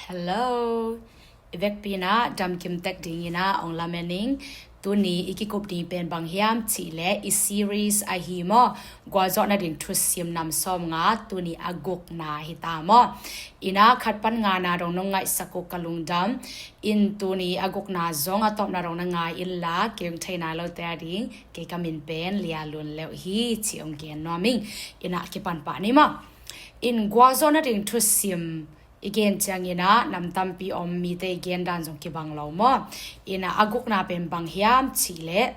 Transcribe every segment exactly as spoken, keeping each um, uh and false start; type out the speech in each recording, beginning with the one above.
Hello. I vekpi in ah damkim tek dingin ah ong lamen ing. Tuni i kikup ding pen bang hiam cih leh i series ahi maw, gualzawh nading thusim nam sawmnga, tuni a gukna hi ta maw. In ah khat pan ngana dong nong ngaihsak uh ka lungdam. In tuni a gukna zong a tawpna dong na ngai inla, kei ong thei nai lote ading kei ka min pen Lia Lun Leuh hi ci ong gen nuam ing. In ah kipan pah ni maw. In gualzawh nading thusim i gen ciangin ah nam tampi om, mite i gen dan zong kibang lo maw. In ah a gukna pen bang hiam cih leh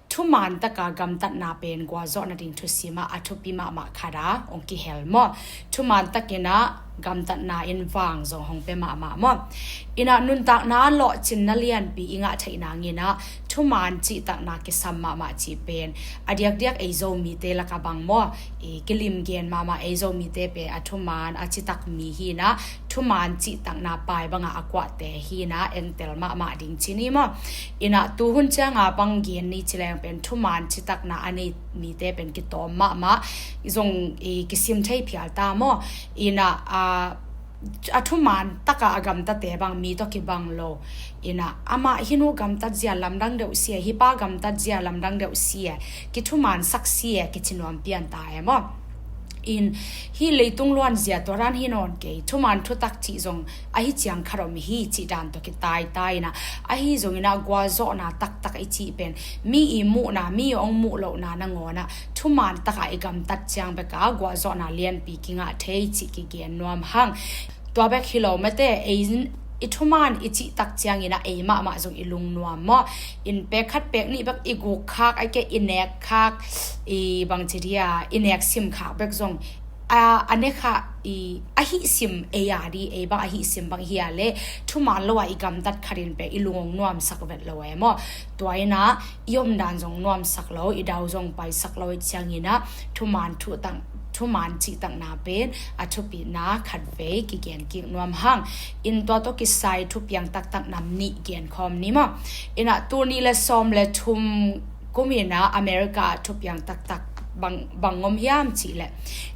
thuman taka gamtatna pen gualzawh nading thusim ah a thupi mahmah khat a ong kihel maw. Thuman takin ah gamtatna in vang zong hong pia mahmah maw. In ah nuntakna lawhcinna lianpi i ngah theih nangin ah thuman cihtakna kisam mahmah cih pen a diakdiak ei Zomite lak a bang maw, i kilim gen mahmah. Ei Zomite pen a thuman a citak mi hi in ah thuman cihtakna pai bangah a kuahte hi in ah entel mahmah ding ci ni maw. In ah tuhun cianga bang gen ni ci leng pen thuman citakna a nei mite pen kitawm mahmah zong i kisim thei phial ta maw. In ah a a thuman taka a gamtate bang mi tawh kibang lo. In ah amah hih nu gamtat zia lamdang deuh sia, hih pa gamtat zia lamdang deuh sia, kithumansak sia kici nuam pian ta e maw. In hih leitung luan zia tua dan hi nawn kei, thuman thutak cih zong ahi ciang khat om hi cih dan tawh kitaita in ah, ahi zongin ah gualzawhna taktak i cih pen mi i muhna, mi ong muh lohna nangawn ah thuman takah i gamtat ciang beka gualzawhna lianpi kingah thei cih kigen nuam hang. Tua bek hi lo mate, ei i thuman i cihtak ciangin ah ei mahmah zong i lungnuam maw. In pek khat pek nih bek i guk khak, ai ke i nek khak, i bang ci dia, i nek sim khak bek zong a, a ne kha i ahi sim ei a di, ei bang ahi sim bang hi a le thuman lo a i gamtat khatin pek i lung ong nuamsak vet lo e maw. Tua in ah i omdan zong nuamsak lo, i dau zong paisak lo i ciangin ah thuman thutak, thuman cihtakna pen a thupina khatvei kigen kik nuam hang. In tua tawh kisai thupiang taktak nam nih gen khawm ni maw. In ah tul nih le sawm le thum kum in ah America ah thupiang taktak bang, bang om hiam cih leh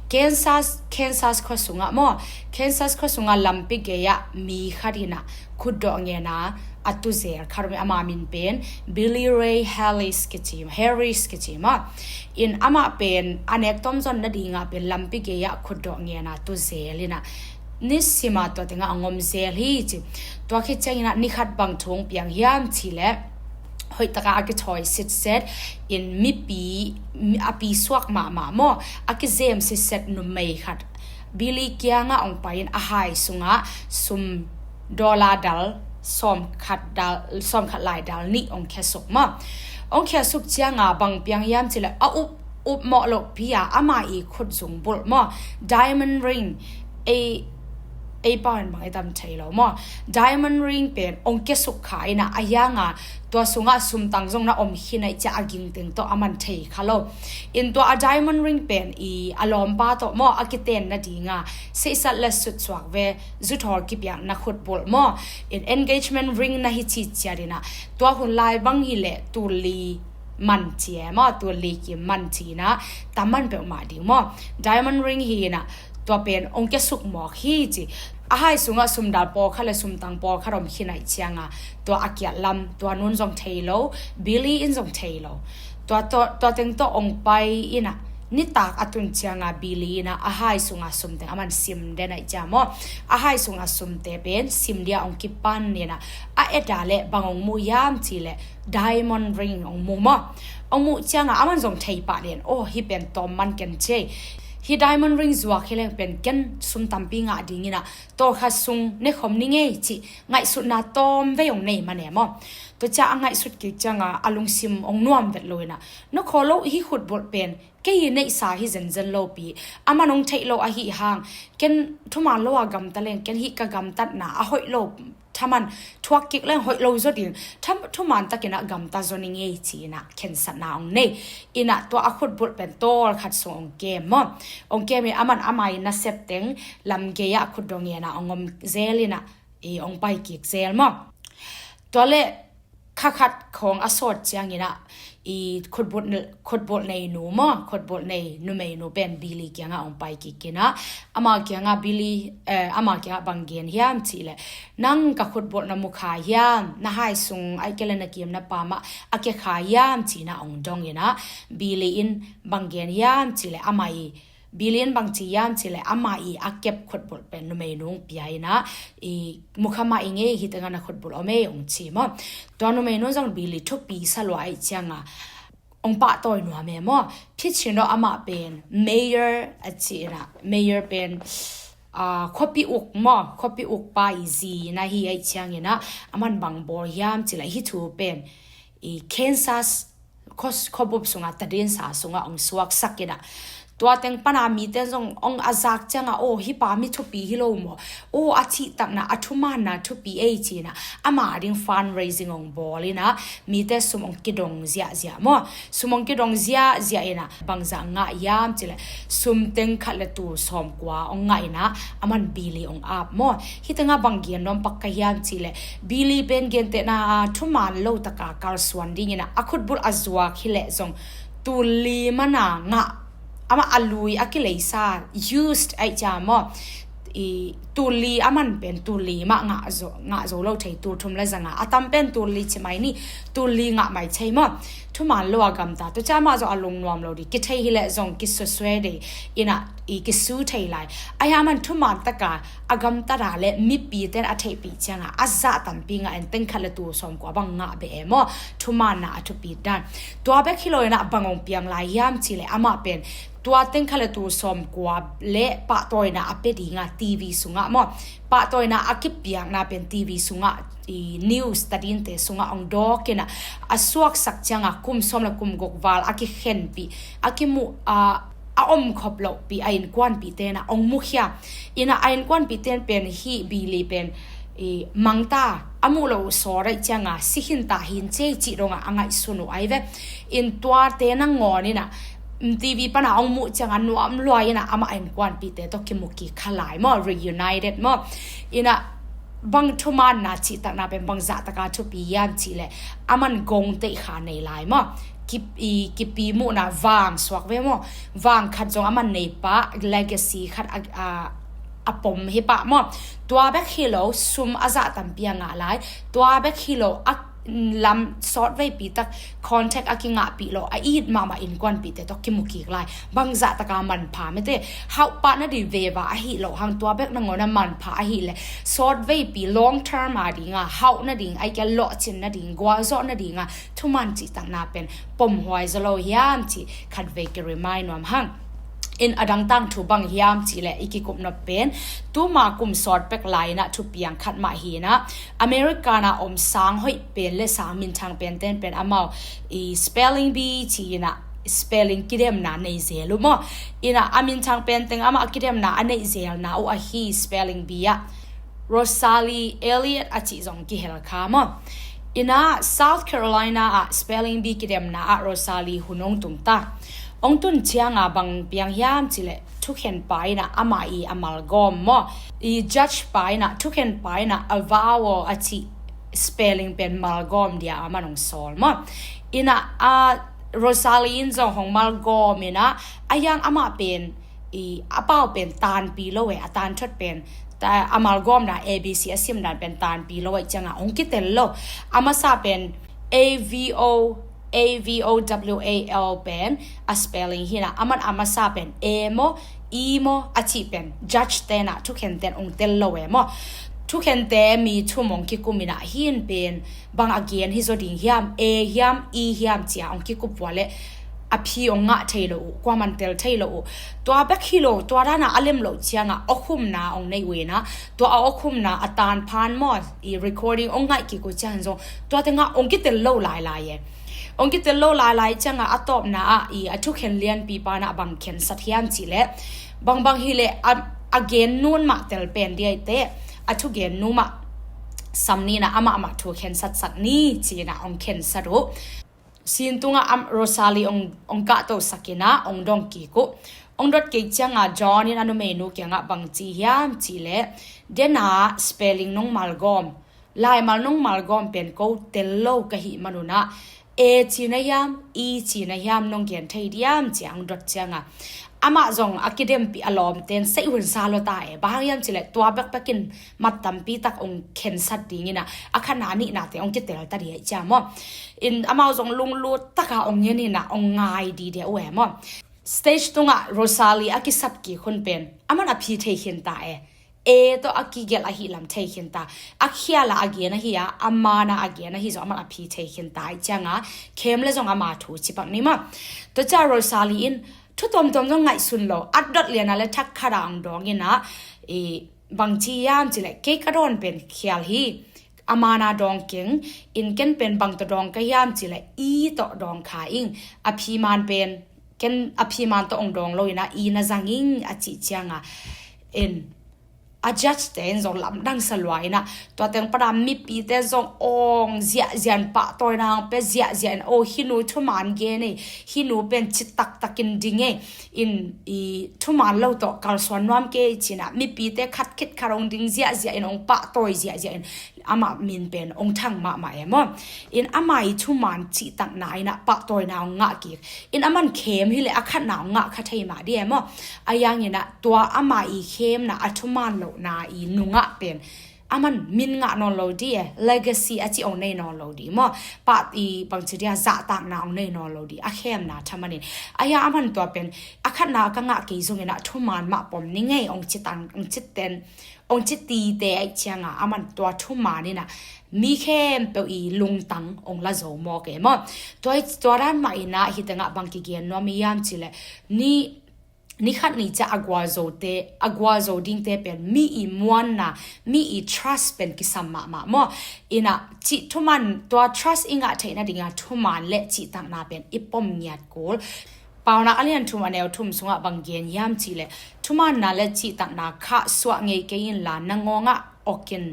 Kansas, Kansas khua sungah maw, Kansas khua sungah lampi gei ah mi khat in ah khutdawh ngen a a tuzel khat om hi. Ama min pen Billy Ray Harris kici, Harris kici maw. In amah pen a nek tawm zon nadingah pen lampi gei ah khutdawh ngen a tuzel in ah nisim a tua tengah a ngom zel hi ci. Tua khit ciangin ah ni khat bang thu ong piang hiam cih leh, hoih takah a kithawi sitset in mipi, mi, a pi suak mahmah maw, a kizem sitset numei khat Billy kiangah ong pai in a hai sungah sum dollar dal sawmkhat dal, sawmkhat lai dal nih ong khiasuk maw. Ong khiasuk cianga bang piang hiam cih leh a up, up mawh lohpi a ama i khut zung bulh maw, diamond ring, ei, ei pau in bang i tam thei lo maw, diamond ring pen ong kiasuk kha in ah, a hianga tua sungah sumtang zong na om khin ahih ciang a gingteng tawh a man thei kha lo. In tua a diamond ring pen i a lawmpa tawh maw a kiten nadinga seisat le sutsuak ve zuthawl kipiakna khutbulh maw, in engagement ring na hi ciciat in ah, tua hun lai bang hi leh tul li man ci e maw, tul li kim man ci in ah, tam man peuhmah ding maw. Diamond ring hi in ah, tua pen ong kiasuk mawk hi ci. A hai sungah sumdal pawlkhat le sumtang pawlkhat om khin ahih cianga tua a kiat lam tua nun zong thei lo, Billy in zong thei lo. Tua, tua, tua teng tawh ong pai in ah nitak a tun cianga Billy in ah a hai sunga sumteng a man sim den ahih ciang maw, a hai sunga sumte pen sim dia ong kipan in ah a et a leh bang ong mu hiam cih leh diamond ring ong mu maw. Ong muh cianga a man zong thei pah lian, aw hih pen tawm man ken ci ei. Hih diamond ring zuak hi leng pen ken sum tampi ngah dingin ah tawlkhat sung ne khawm ni ngei cih ngaihsutna tawm vei ong nei man e maw. Tua ciang a ngaihsut kik cianga a lungsim ong nuam vet lo in ah, na khaw lo hih khutbulh pen kei i neihsa hi zenzen lopi, a man ong theih lo ahih hang, ken thuman lo a gamta leng ken hih ka gamtatna a hoih lo thaman thuak kik leng hoih lo zaw ding, tham, thuman takin ah gamta zaw ni ngei ci in ah khensatna ong nei. In ah tua a khutbulh pen tawlkhat sung ong kem maw. Ong kem in a man ama i nasep teng lam gei ah khutdawh ngen a ong om zel in ah i ong pai kik zel maw. Tua leh kha khat khawng a sawt ciangin ah i khutbulh, khutbulh nei nu maw, khutbulh nei numeinu pen Billy kiangah hong pai kik in ah, ama kiangah Billy, eh, ama kiangah bang gen hiam cih leh, nang ka khutbulh na mu kha hiam, na hai sung ahih kei leh na kiim na paam ah a kia kha hiam ci-in ah hong dong in ah, Billy in bang gen hiam cih leh, amah i Billy in bang ci hiam cih leh, amah i a kep khutbulh pen numeinu hong pia in ah, i mu kha mah ing ei, hih tengah na khutbulh om ei hong ci maw. Tua numeinu zong Billy thupi sa lua ahih ciangah hong pahtawi nuam e maw. Phiat cin dawh, amah pen mayor a ci in ah, mayor pen, ah, khuapi uk maw, khuapi uk pa i zi na hi ahih ciangin ah, aman bang bawl hiam cih leh, hih thu pen i Kansas khua, khuabup sungah, tadinsa sungah hong suaksak in ah, tua teng pana mite zong hong a zak ciangah, aw, hih pa mi thupi hi lo maw, aw, a cihtakna, a thumaanna thupi ei ci-in ah, ama ding fundraising hong bawl in ah, mite sum hong kidong ziahziah maw. Sum hong kidong ziahziah in ah, bangzah ngah hiam cih leh, sum teng khat le tul sawmkua hong ngah in ah, aman Billy hong ap maw. Hih tengah bang gen nuam pak ka hiam cih leh, Billy pen gentehna, thumaan lo taka kalsuan ding in ah, a khutbulh a zuak hi leh zong tul li man a ngah, amah a lui a kileisa, used ahih ciang maw, i tul li a man pen tul li mah ngah zo, ngah zo lo thei, tul thum le za nga, a tam pen tul li ci mai ni, tul li ngah mai thei maw. Thumaan lo a gamta, tua ciang amah zong a lungnuam lo ding, kithei hi leh zong kisuasua ding in ah, i kisu thei lai. Ahih hang aman thumaan taka a gamtat a leh mipite in a theihpih ciangah a zah tampi ngah in, teng khat le tul sawmkua bang ngah beh e maw, thumaanna a thupit dan. Tua bek hi lo in ah bang hong piang lai hiam cih leh, amah pen tua teng khat le tul sawmkua le pahtawina a pia ding a, T V sungah maw, pahtawina a kipiakna pen T V sungah, i news tadinte sungah hong dawk in ah, a suaksak ciangah kum sawm le kum guk val a kikhenpih, a kimuh, a, a omkhop lohpih a innkuanpihte in ah hong mukhia in ah, a innkuanpihte in pen hih Billy pen i mangta, a muh loh uh sawt ahih ciangah si khin ta hi in, cei cih dongah a ngaihsun uh ahi ve. In tuate nangawn in ah, mm, T V pana hong muh ciangah nuam lua in ah, amah a innkuanpihte tawh kimu kik kha lai maw, reunited maw. In ah bang thumaanna cihtakna pen bangzah taka thupi hiam cih leh, aman gong teih kha nei lai maw. Ki, i, kipi muhna vang suak ve maw. Vang khat zong aman nei pah, legacy khat a, a, a pom hi pah maw. Tua bek hi lo, sum a zah tampi a ngah lai. Tua bek hi lo, a lam sawtveipi tak contact a kingahpih lo, a it mahmah innkuanpihte tawh kimu kik lai. Bangzah taka manpha mete, hauh pah nading veva ahih loh hang, tua bek nangawn a manpha ahih leh, sawtveipi long term a ding a, hauh nading, ahih kei leh lawhcin nading, gualzawh nading a thumaan cihtakna pen pomhuai zaw lo hiam cih khatvei ki remind nuam hang. In a dang tangthu bang hiam cih leh, i kikupna pen tuma kum sawt pek lai in ah thupiang khat mah hi in ah, America na om sang hoih pen le sang minthang pente in pen amau i spelling bee ci in ah, spelling kidemna nei zel uh maw. In ah a minthang pen teng amah a kidemna a neih zelna uh ahi, spelling bee ah Rosalie Elliott a cih zong kihel kha maw. In ah South Carolina ah spelling bee kidemna ah Rosalie hun hong tung ta. Hong tun ciangah bang piang hiam cih leh, thukhen pa in ah amah i a malgawm maw, i judge pa in ah, thukhen pa in ah a vowel a cih spelling pen malgawm dia aman hong sawl maw. In ah, a, Rosalie in zong hong malgawm in ah, a hiang amah pen i a pau pen tanpi lo e, a tanthot pen, ta, a malgawmna A B C a simdan pen tanpi lo ahih ciangah hong kitel lo. A masa pen A V O, A V O W A L pen a spelling hi in ah, aman a masa pen A maw, E maw a cih pen judge te in ah, thukhente in hong tel lo e maw. Thukhente mi thum hong kikum in ah, hih in pen bang a gen hi zaw ding hiam, A hiam, E hiam ci-a hong kikup uh leh a phi hong ngah thei lo uh, kuaman tel thei lo uh. Tua bek hi lo, tua dan a a lem loh ciangah awkhumna hong nei uh in ah, tua a awkhumna a tanphan maw, i recording hong ngaih kik uh ciang zong, tua tengah hong kitel lo lailai e. Hong kitel lo lailai ciangah a tawpna ah i a thukhen lianpi pa in ah bang khensat hiam cih leh, bangbang hi leh a, a gen nu in mah tel pen ding ahih teh, a thugen nu mah sam ni in ah, amah mah thu khensatsat ni ci in ah hong khensat uh. Sin tungah am, Rosalie hong, hong kahtosak in ah hong dong kik uh. Hong dot kik ciangah John in a numeinu kiangah bang ci hiam cih leh, den a spelling nong malgawm, laimal nong malgawm pen ko tel lo ka hih man un ah, A ci na hiam, E ci na hiam, nong gen thei diam ci-a hong dot cianga, amah zong a kidempih a lawmten seih hun sa lo ta e. Bang hang hiam cileh tua bekbekin mat tampi tak hong khensat dingin ah, a khatna a nihnate hong kitel ta dih ahih ciang maw. In amau zong lunglut taka hong ngen in ah, hong ngai dide uh e maw. Stage tungah Rosalie a kisap kik hun pen aman a phi thei khin ta e. A tawh a kigelh ahi lam thei khin ta. A khial a a gen ahi a, a man a a gen ahi zong aman a phi thei khin ta ahih cianga, Kem le zong ama thu ci pak ni maw. Tua ciang Rosalie in thu tuamtuam zong ngaihsun lo, a dot liana le thak khat a hong dawng in ah, i, bang ci hiam cileh kei ka dawn pen khial hi. A man a dawng keng, in ken pen bang tawh dawng ka hiam cileh E tawh dawng kha ing. A phi man pen ken a phi man tawh hong dawng lo in ah, E na zang ing a cih cianga, in a judge te in zong lamdang sa lua in ah, tua teng pana mipite zong hong ziahziah in, pahtawina hong pia ziahziah in, oh, hih nu thuman gen e, hih nu pen ci taktakin ding e, in, i, thuman lo tawh kalsuan nuam kei ci-in ah, mipite khat khit khat hong ding ziahziah in, hong pahtawi ziahziah in, amah min pen hong thang mahmah e maw. In ama i thuman cihtakna in ah pahtawina hong ngah kik. In aman Kem hileh a khatna hong ngah kha thei mah dih e maw. Ahi hangin ah tua ama i Kem na, a thuman lohna i nungah pen aman min ngah nawn lo dih e, legacy a cih hong nei nawn lo dih maw. Pah i bangci dih a zahtakna hong nei nawn lo dih, a khemna thaman in. Ahi hang aman tua pen a khatna ka ngah kei zongin ah thuman mah pom ni ngei hong ci tang, hong ci ten, hong ci tite ahih cianga aman tua thuman in ah mi khempeuh i lungtang hong la zo mawk e maw. Tua, tua dan mah in ah hih tengah bang kigen nuam i hiam cileh, ni, ni khat ni ciang a gualzote, a gualzo dingte pen mi i muanna, mi i trust pen kisam mahmah maw. In ah cih thuman, tua trust i ngah theih nadinga thuman le cihtakna pen i pom ngiat kul. Paunak a lian thum a neu thum sungah bang gen hiam cihleh, thumanna le cihtakna khahsuah ngei kei inla, na ngawngah okin,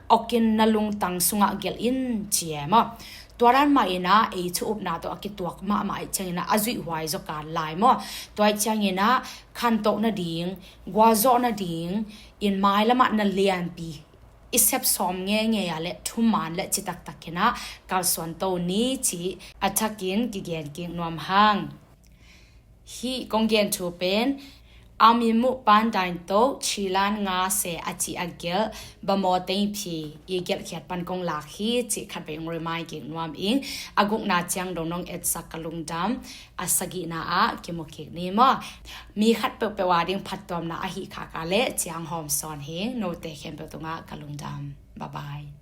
okin na lungtang sungah gelh in ci e maw. Tua dan mah in ah ei thu upna tawh a kituak mahmah ahih ciangin ah a zuih huai zaw kan lai maw. Tua ahih ciangin ah khantoh nading, gualzawh nading in mailam ah na lianpi i sep sawm ngeingei a le thuman le citaktak in ah kalsuan to ni cih a thakin kigen kik nuam hang. Hih kong gen thu pen, a mi muh pan dain to, cilan nga se a cih a gelh, Bamaw Teng Phi i gelhkhiat pan kong lak hi cih khatvei hong remind kik nuam ing. A gukna ciang dong nong etsak ka lungdam, a sagihna ah kimu kik ni maw. Mi khat peuhpeuh a ding phattuamna ahi khak a le ciang hawm sawn hi ing, note khempeuh tungah ka lungdam. Bye bye.